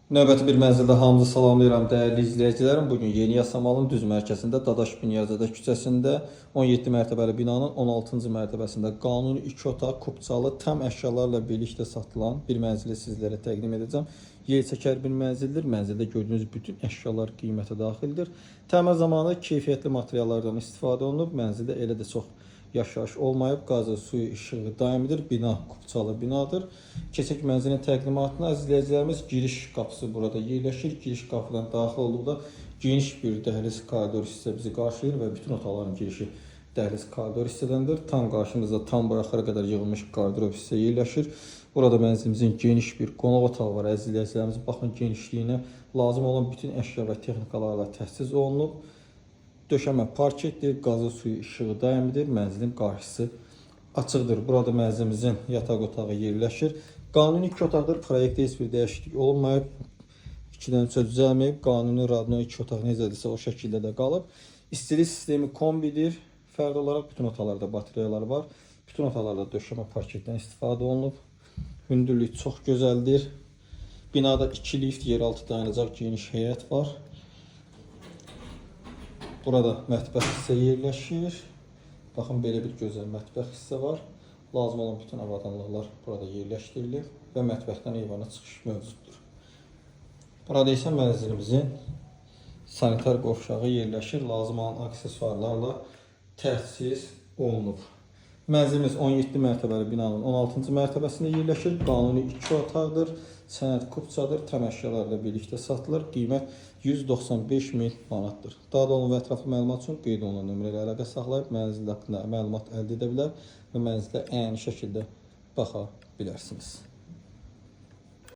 Növbəti bir mənzildə hamınızı salamlayıram, dəyərli izləyicilərim. Bugün Yeni Yasamalın düz mərkəzində Dadaş Bünyadzadə küçəsində 17 mərtəbəli binanın 16-cı mərtəbəsində qanuni 2 otaq, kupçalı, tam əşyalarla birlikdə satılan bir mənzili sizlərə təqdim edəcəm. Yer çəkər bir mənzildir. Mənzildə gördüyünüz bütün əşyalar qiymətə daxildir. Təmir zamanı keyfiyyətli materiallardan istifadə olunub. Mənzildə elə də çox yaşayış olmayıb, qazı, suyu, işığı daimidir. Bina kupçalı binadır. Keçək mənzilin təqdimatına. Əziz izləyicilərimiz, giriş qapısı burada yerləşir. Giriş qapıdan daxil olduqda geniş bir dəhliz koridor hissə bizi qarşılayır və bütün otaqların girişi dəhliz koridor hissədəndir. Tam qarşımızda tam boy axıra qədər yığılmış qardırop hissə yerləşir. Burada mənzilimizin geniş bir qonaq otağı var. Əziz izləyicilərimiz, baxın genişliyinə, lazım olan bütün əşya və texnikalarla təchiz olunub. Döşəmə parketdir, qazı, suyu, işığı daimidir. Mənzilin qarşısı açıqdır. Burada mənzilimizin yataq otağı yerləşir. Qanuni iki otaqdır. Proyektdə heç bir dəyişiklik olmayıb. 2-dən 3-ə düzəlməyib. Qanuni radno iki otaq necədirsə o şəkildə də qalıb. İstilik sistemi kombidir. Fərdi olaraq bütün otaqlarda batareyalar var. Bütün otaqlarda döşəmə parketdən istifadə olunub. Hündürlük çox gözəldir. Binada 2 lift, yeraltı dayanacaq, geniş həyət var. Burada mətbəx hissə yerləşir. Baxın, belə bir gözəl mətbəx hissə var. Lazım olan bütün avadanlıqlar burada yerləşdirilib və mətbəxdən eyvana çıxış mövcuddur. Burada isə mənzilimizin sanitar qovşağı yerləşir. Lazım olan aksesuarlarla təchiz olunub. Mənzilimiz 17 mərtəbəli binanın 16-cı mərtəbəsində yerləşir. Qanuni 2 otaqdır. Sənəd kupçadır. Tam əşyalarla birlikdə satılır. Qiymət 195 min manatdır. Daha dolğun və ətraflı məlumat üçün qeyd olunan nömrə ilə əlaqə saxlayıb mənzil haqqında məlumat əldə edə bilər və mənzilə əyani şəkildə baxa bilərsiniz.